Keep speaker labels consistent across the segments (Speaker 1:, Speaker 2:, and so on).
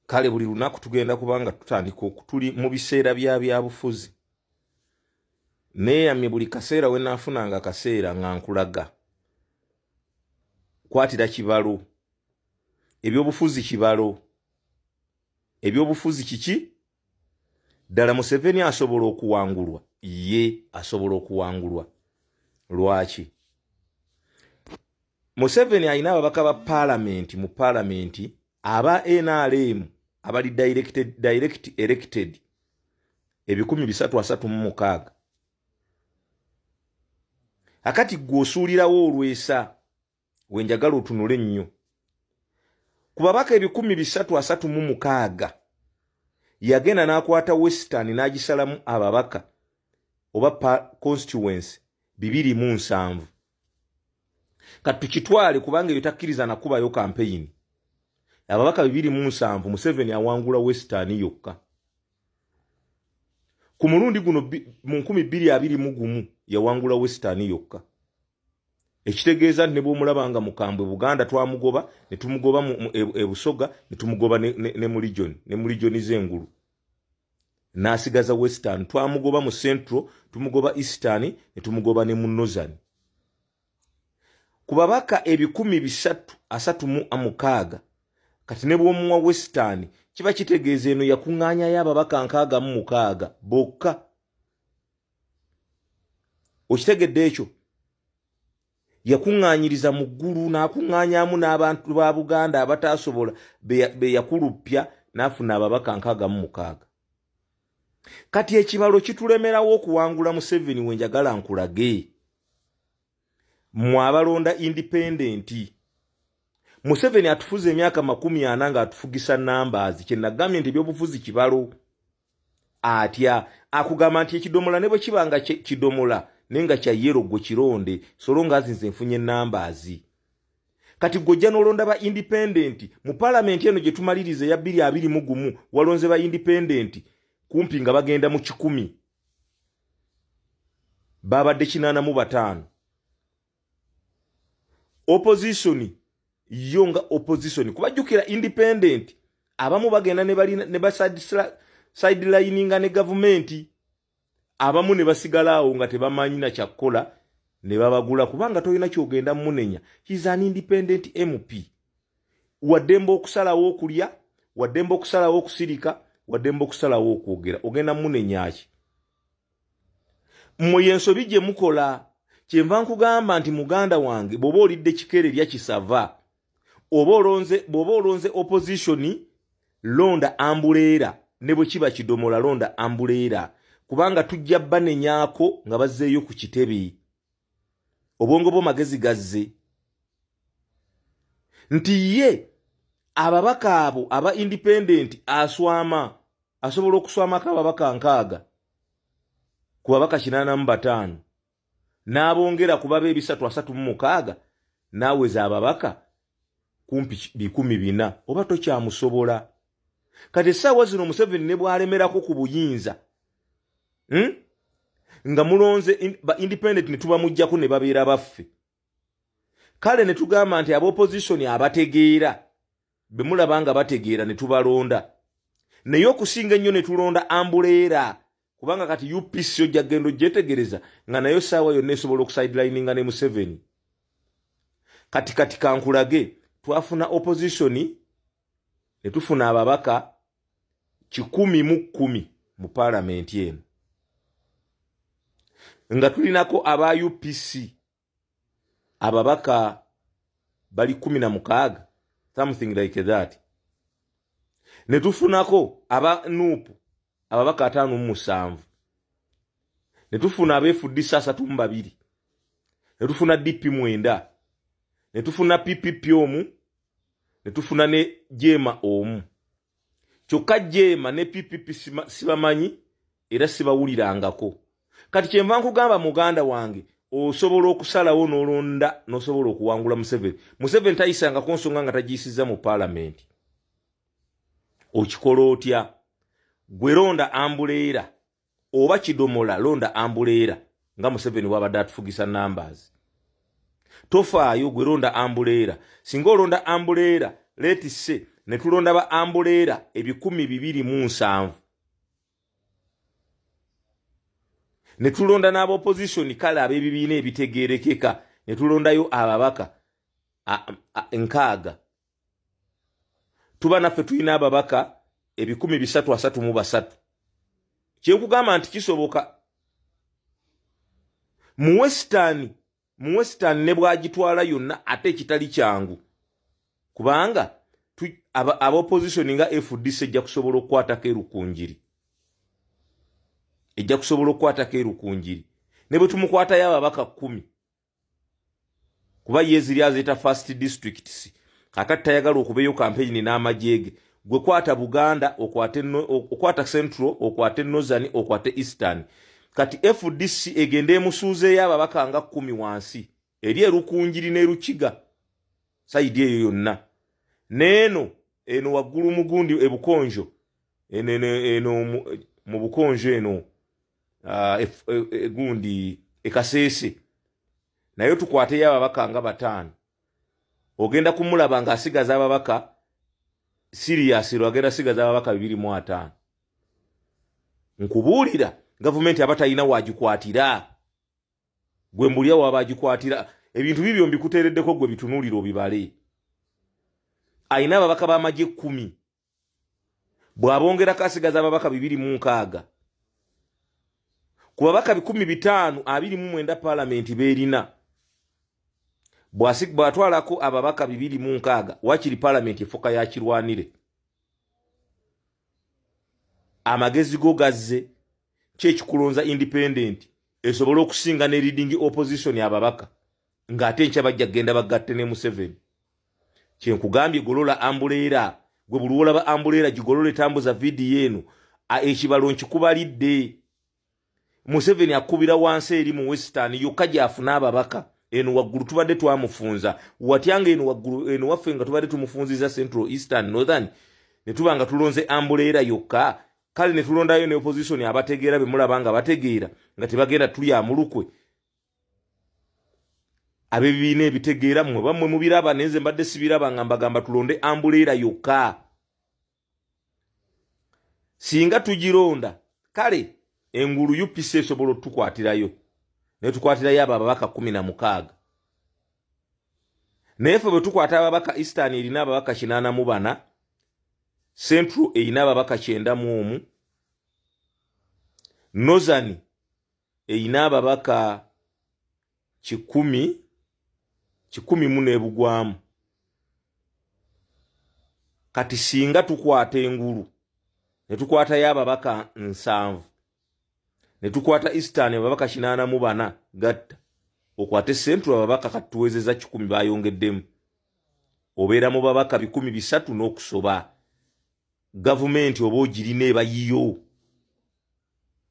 Speaker 1: Kale buli lunaku tugenda kubanga tutandika okutuli mu biseera bya byabufuzi. Neeyamye buli kaseera we naafunanga akaseera nga nkulaga. Kwatira kibalo. Ebyobufuzi kibalo. Ebyobufuzi kiki? Ddala Museveni asobola okuwangulwa? Ye asobola okuwangulwa. Lwaki? Museveni alina ababaka ba paalamenti mu paalamenti aba NRM abali direct elected 336. Akati ggwe osuulirawo olwesa wenjagala otunule nnyo ku babaka 336. Yagenda n'akwata Western n'agisalamu ababaka oba constituency 27. Kati tukitwale kubanga ebyo takkiriza nakubayo kampeyini. Ababaka 27, Museveni awangula Western yokka ku mulundi guno. Mu 2021 yawangula Western yokka, ekitegeeza nti ne bwomulaba nga mukambwe, Buganda twamugoba, ne tumugoba e Busoga, ne tumugoba ne mu region z'engulu, n'asigaza Western. Twamugoba mu Central, tumugoba Eastern, ne tumugoba ne mu Northern. Ku babaka 336, kati ne bw'omuwa Western, kiba kitegeeza eno yakuŋŋaanyayo ababaka 66 bokka. Okitegedde ekyo? Yakuŋŋaanyiriza mu ggulu, n'akuŋŋaanyamu n'abantu ba Buganda abataasobola be yakuluppya, n'afuna ababaka 66. Kati ekibalo kitulemerawo okuwangula Museveni. Wenjagala nkulage, mmwe abalonda independent, Museveni atufuza emyaka 40 ng'atufugisa numbers. Kye nagambye nti ebyobufuzi kibalo. Atya akugamba nti ekidomola ne bwe kiba nga kidomola naye nga kya yellow, gwe kironde so long as nze nfunye numbers. Kati gwojja n'olonda ba independent mu paalamenti eno gye tumaliriza eya 2021, walonze ba independent kumpi nga bagenda mu 100, babadde 85. Opposition yo nga opposition, kubajjukira independent abamu bagenda ne basidelininga ne gavumenti, abamu ne basigala awo nga tebamanyi na kyakkola ne babagula, kubanga tolina kyogenda munenya. He's an independent MP, waddembe okusalawo okulya, waddembe okusalawo okusirika, waddembe okusalawo okwogera. Ogenda munenyaki? Mmwe yensobi gye mukola. Kyenva nkugamba nti muganda wange, bw'oba olidde kikere, lya kisava. Oba olonze, bw'oba olonze opposition, londa umbrella. Ne bwe kiba kidomola, londa umbrella, kubanga tujja banenyaako nga bazzeeyo ku kitebe. Obwongo bwo magezi gazze nti ye ababaka abo aba independent aswama, asobola okuswamako ababaka 60 ku babaka 85, n'abongera ku baba 336, n'aweza ababaka kumpi 400. Oba tokyamusobola. Kati essaawa zino Museveni ne bw'alemerako ku buyinza, Nga mulonze ba independent ne tubamuggyako ne babeera baffe, kale ne tugamba nti ab'opposition abategeera be mulaba nga bategeera ne tubalonda, naye okusinga ennyo ne tulonda umbrella, kubanga kati UPC ojja genda ogyetegereza nga nayo saawa yonna esobola okusidelininga ne Museveni. Kati kankulage, twafuna opposition ne tufuna ababaka 110 mu paalamenti eno, nga tulinako aba UPC ababaka bali 16, something like that, ne tufunako aba NUP ababaka 57, ne tufuna aba FDC 32, ne tufuna DP 9, ne tufuna PPP 1, ne tufuna ne JEEMA 1. Kyokka JEEMA ne PPP sibamanyi era sibawulirangako. Kati kyenva nkugamba, muganda wange, osobola okusalawo n'olonda n'osobola okuwangula Museveni. Museveni tayisangako nsonga nga tagiyisizza mu paalamenti. Okikola otya? Gwe londa umbrella oba kidomola, londa umbrella nga Museveni wabadde atufugisa numbers. Tofaayo, gwe londa umbrella. Singa olonda umbrella, let's say Ne tulonda ba ambuleera 2,007, ne tulonda n'abaopposition kale ab'ebibiina ebitegeerekeka, ne tulondayo ababaka 60. Tuba naffe tulina ababaka 333. Kyenkugamba nti kisoboka mu Western, mu Western ne bwagitwala yonna, ate ekitali kyangu, kubanga aba opposition nga FDC ejja kusobola okukwatako eRukunjiri, ejja kusobola okukwatako eRukunjiri ne bwe tumukwatayo ababaka 10, kuba ye ziri azeeta first districts. Kakati tayagala okubeeyo campaign n'amagye ge. Gwe kwata Buganda, okwate okwata Central, okwate Northern, okwate Eastern. Kati FDC egende emusuuzeeyo ababaka nga 10 wansi eri eRukunjiri n'eRukiga, side eyo yonna, neeno eno waggulu mugundi eBukonjo, eno eno eno mu Bukonjo eno egundi eKaseese, naye tukwateyo ababaka nga 5. Ogenda kumulaba ng'asigaza ababaka serious, lwagenda sigaza ababaka 250. Nkubuulira, gavumenti aba talina wagikwatira. Gwe mbulya waba agikwatira. Ebintu bibyo mbikuteereddeko, gwe bitunuulira obibale. Ayina ababaka b'amagye 10, bw'abongerako asigaza ababaka 260 ku babaka 529 paalamenti beerina. Bw'atwalako ababaka 260, wakiri paalamenti efuka yakirwanire. Amagezi go gazze kyekikulonza independent esobole okusinga ne leading opposition ababaka, ng'ate enkya bajja kugenda bagatte ne Museveni. Kyenkugambye, golola ambuleera. Gwe buli wolaba ambuleera gigolola, etambuza vidiyo eno. Ekibalo nkikubalidde. Museveni akubira wansi eri mu Western yokka gyafuna ababaka. Eno waggulu tubadde twamufunza watyanga, eno waggulu eno waffe nga tubadde tumufunziza Central, Eastern, Northern, ne tuba nga tulonze ambuleera yokka. Kale ne tulondayo ne opposition abategeera, bemulaba nga bategeera, nga tebagenda tulya mulukwe ab'ebibiina ebitegeera. Mmwe bammwe mubiraba, naye nze mbadde sibiraba, nga mbagamba tulonde ambuleera yokka. Singa tugironda, kale engulu UPC esobola otukwatirayo, naye tukwatirayo abo ababaka 16. Naye ffe bwe tukwata ababaka, Eastern erina ababaka 84, Central erina ababaka 91, Northern erina ababaka 100 mu n'ebugwamu. Kati singa tukwata engulu ne tukwatayo ababaka 70, ne tukwata Eastern ababaka 84, gatta okwate Central ababaka, katuwezeza 100 bayongeddemu, obeera mu babaka 300 n'okusoba. Gavumenti oba ogirina eba yiyo.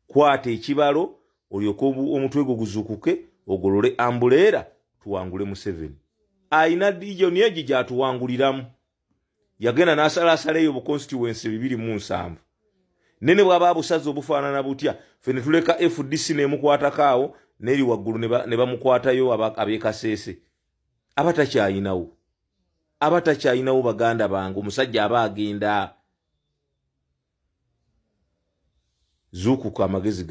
Speaker 1: Kwata ekibalo olyoke omutwe gwo guzukuke, ogolole ambuleera, tuwangule Museveni. Ayina region egi gyatuwanguliramu, yagenda n'asalaasala eyo buconstituency 27 nene bwaba busazi obufaanana butya. Ffe ne tuleka FDC nemukwatako awo n'eri waggulu ne bamukwatayo ab'eKaseese. Aba takyayinawo, aba takyayinawo. Baganda bange, omusajja aba agenda. Zuukuka, amagezi.